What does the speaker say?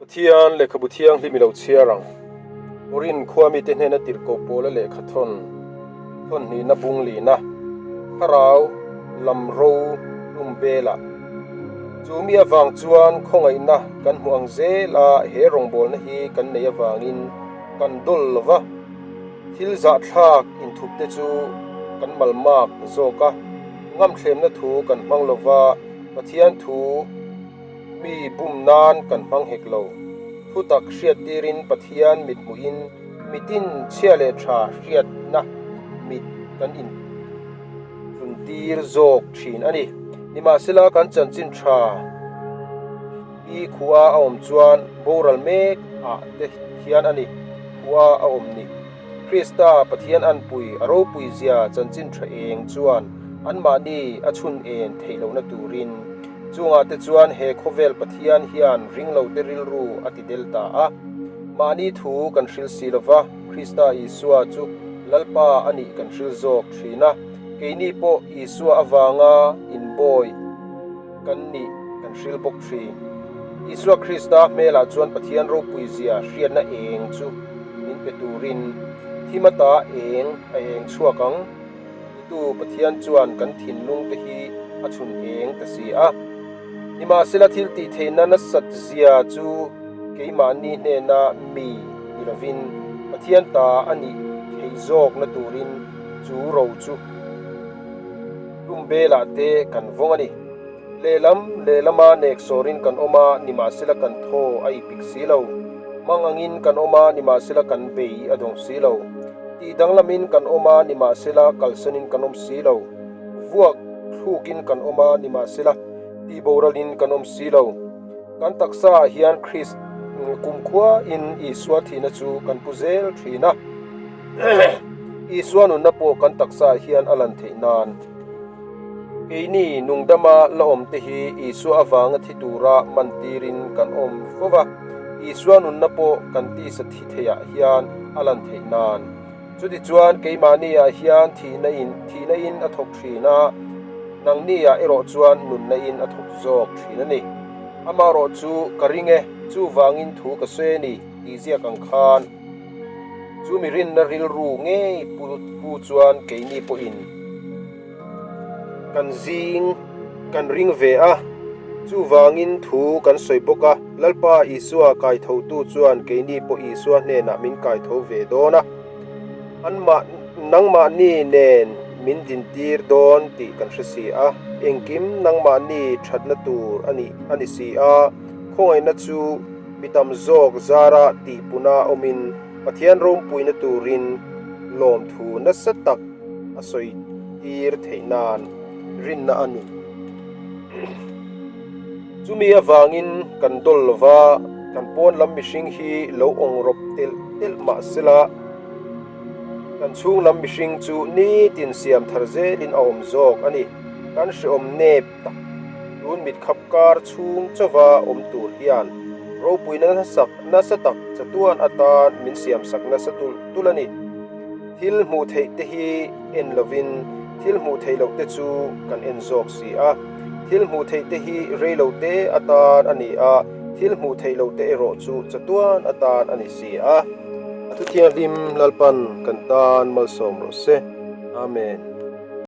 Pathian lehkhabu thianghlim i lo chhiar ang. Korin khua mite hnena tirhkoh pawla lehkha thawn thawn hnihna bung lina thlarau lam ro hlum belah chu mi avang chuan khawngaihna kan hmuh ang zel a, he rawngbawlna hi kan neih avangin kan dawl lo va, thil zahthlak inthup te chu kan malmak zawk a, ngamthlemna thu kan hmang lo va, Pathian thu Mi bum nan kan hmang hek lo. Thutak hriattirin Pathian mit hmuhin mitin chhia leh tha hriatna mit kan intluntir zawk thin a ni. Nimahsela kan chanchin tha hi khua a awm chuan boral mek ah te hian a ni khua a awm ni. Krista Pathian anpui a ropui zia chanchin tha eng chuan anmahni a chhun en theih lohna turin chungah te chuan he khawvel Pathian hian ringlote rilru a ti del ta a. Mahni thu kan hril si lova, Krista Isua chu Lalpa a nih kan hril zawk thin a, keini pawh Isua avanga inbawi kan nih kan hril bawk thin. Isua Krista hmelah chuan Pathian ropui zia hriatna eng chu min pe turin thim ata eng a eng chhuak ang titu Pathian chuan kan thinlung te hi a chhun eng ta si a. Nimahsela thil tih theihna nasat zia chu keimahni hnena mi ni lovin Pathian ta a nih theih zawkna turin chu ro chu Tum belah te kan vawng a ni. Lehlam lehlama nek sawrin kan awm a, nimahsela kan thaw a ipik si lo. Mang angin kan awm a, nimahsela kan bei a dawng si lo. Tih danglamin kan awm a, nimahsela kalsanin kan awm si lo. Vuak thlukin kan awm a, nimahsela tih boralin kan awm si lo. Kan taksa ah hian Krist kumkhua in Isua thihna chu kan pu zel thin a. Isua nunna pawh kan taksa ah hian a lan theih nan. Keini nungdama la awm te hi Isua avanga thi tura man tirin kan awm fo va, Isua nunna pawh kan tisa thi theiah hian a lan theih nan. Chutichuan keimahni ah hian thihna in thihna in a thawk thin a, nangni ah erawh chuan nunna in a thawk zawk thin a ni. Amaherawh chu ka ring e, chuvangin thu ka sawi a ni tih ziak ang khan chu mi rinna rilru ngei pu pu chuan keini pawhin Kan zing kan ring ve a, chuvangin thu kan sawi bawk a, Lalpa Isua kaithotu chuan keini pawh Isua hnenah min kaitho ve dawn a, anmah nangmahni nen min dintir dawn tih kan hre si a, engkim nangmahni thatna tur a nih a ni si a, khawngaihna chu mi tam zawk zara tihpuna awmin Pathian ropuina turin lawmthu nasa tak a sawi tir theih nan rinna a ni. Chumi avangin kan dawl lo va, kan pawn lam mihring hi lo awng rawp telh telh mah sela, kan chhung lam mihring chu nitin siam thar zelin a awm zawk a ni. Kan hreawm nep tak tun mitkhap kar chhung chauva awm tur hian ropuina nasa nasa tak chatuan atan min siamsak nasa tulh tulh a ni. Thil hmuh theih te hi en lovin thil hmuh theih loh te chu kan en zawk si a. Thil hmuh theih te hi rei lo te atan a ni a, thil hmuh theih loh te erawh chu chatuan atan a ni si a. A thuthianghlim Lalpan kan tan malsawm rawh se. Amen.